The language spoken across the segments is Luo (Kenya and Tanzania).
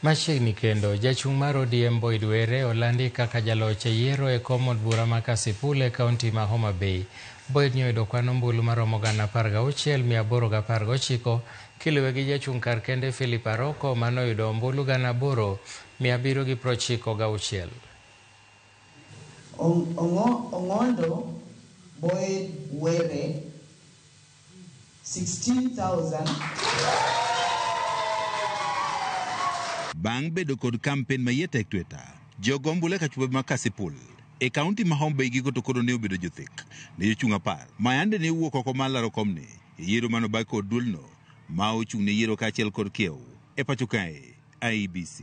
Machiegni kendo, jachung' mar ODM Boyd Were olandi kaka jaloch e yiero e kom od bura ma Kasipul e kaunti ma Homa Bay. Boyd ne oyudo kwan ombulu maromo 16,819 kiluwe gi jachung' kar kende Philip Aroko manoyudo ombulu 8,796. Ong'ondo Boyd Were 16,000. Bang' bedo kod kampen ma iye tek tweta, jogo ombulu e kachupa ma Kasipul e kaunti ma Homa Bay giko to koro ne obedo jothek ne jochung' 10 ma yande ne owuok oko mar laro komni e yiero mane obag kod duolno ma ochung' ne yiero kaachiel kod kiew e pacho kae IEBC.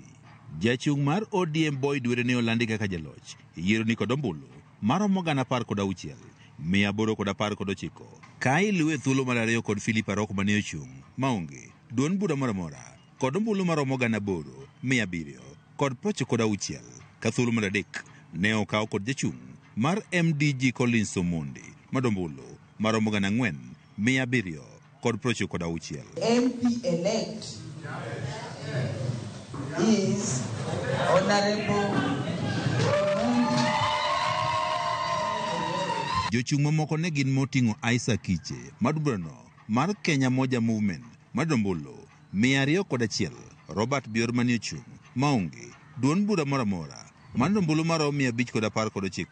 Jachung' mar ODM Boyd Were ne olandi kaka jaloch e yiero ni kod ombulu maromo 16,819 ka iluwe thuolo mar ariyo kod Philip Aroko mane ochung' maonge duond bura moro amora kod ombulu maromo 8,796 ka thuolo mar adek ne okaw kod jachung' mar MDG Collins Omondi madombulu maromo 4,796. MP elect is Honorable Jochung' mamoko ne gin moting'o Isaac Kiche madubrano mar Kenya Moja Movement madombulu 201, Robert Bior mane ochung' maonge duond bura moro amora madombulu maromo 519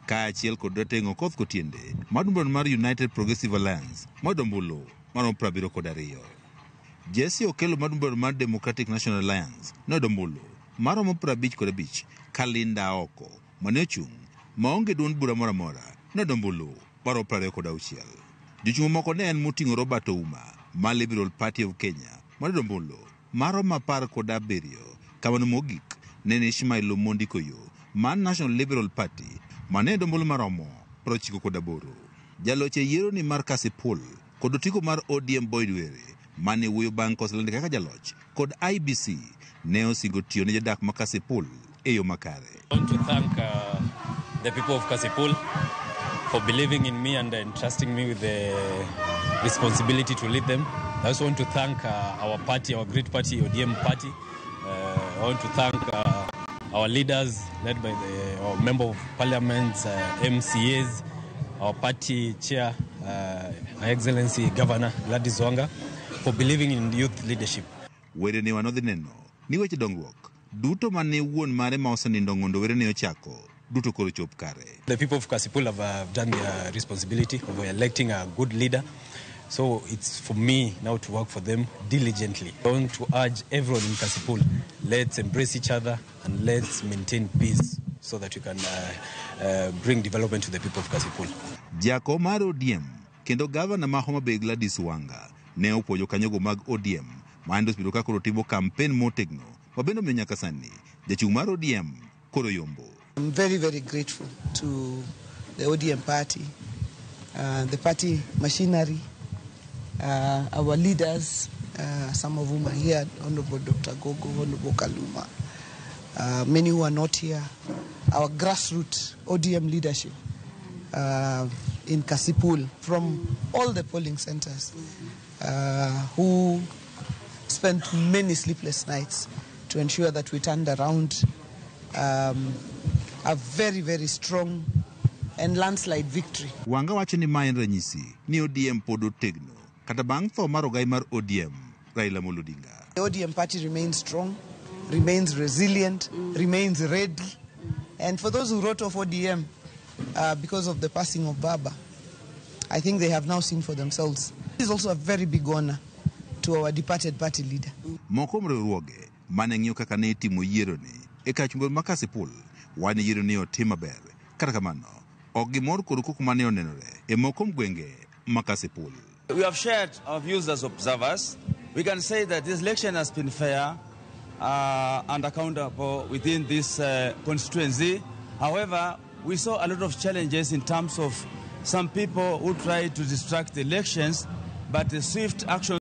kaachiel kod Rateng' Okoth Kotiende madubrano mar United Progressive Alliance madombulu maromo 72. Jesse Okello madubrano mar Democratic National Alliance nodombulu maromo 55 Kalinda Oko mane ochung' maonge duond bura moro amora nodombulu maromo 26. Jochung' moko ne en moting'o Robert Ouma ma Liberal Party of Kenya madombulu maromo 17 kamano mogik ne en Ishmael Omondi Koyo mar National Liberal Party mane dombulu maromo 98. Jaloch e yiero ni mar Kasipul kod otiko mar ODM Boyd Were mane wuoyo bang' koselandi kaka jaloch kod IEBC ne osingo tiyo ne jodak ma Kasipul e yo makare. I want to thank the people of Kasipul for believing in me and entrusting me with the responsibility to lead them. I also want to thank our party, our great party, ODM party. I want to thank our leaders led by our member of parliament, MCAs, our party chair, Her Excellency Governor Gladys Wanga, for believing in youth leadership. Were ne wanodhi neno ni weche dongruok duto mane wuon mare ma osenindo Ong'ondo Were ne ochako duto koro chop kare. The people of Kasipul have done their responsibility of electing a good leader. So it's for me now to work for them diligently. I want to urge everyone in Kasipul, let's embrace each other and let's maintain peace so that we can bring development to the people of Kasipul. Jakom mar ODM kendo gavana ma Homa Bay Gladys Wanga ne opuonjo kanyogo mag ODM ma osebedo ka koro timo kampen motegno ma bende omiyo nyaka sani jachung' mar ODM koro yombo. I'm very, very grateful to the ODM party, the party machinery, our leaders, some of whom are here, Honorable Dr. Gogo, Honorable Kaluma, many who are not here, our grassroots ODM leadership in Kasipul from all the polling centers, who spent many sleepless nights to ensure that we turned around a very, very strong and landslide victory. Wanga wacho ni ma en ranyisi ni ODM pod otegno kata bang' tho mar ogai mar ODM Raila Amolo Odinga. The ODM party remains strong, remains resilient, remains ready. And for those who wrote off ODM because of the passing of Baba, I think they have now seen for themselves. This is also a very big honor to our departed party leader. Moko kuom riwruoge mane ng'iyo kaka ne itimo yiero ni e kachumber ma Kasipul wane yiero ni otim maber. Kata kamano, ok gimor kod koko mane onenore e moko kuom gwenge ma Kasipul. We have shared our views as observers. We can say that this election has been fair and accountable within this constituency. However, we saw a lot of challenges in terms of some people who tried to distract the elections, but the swift action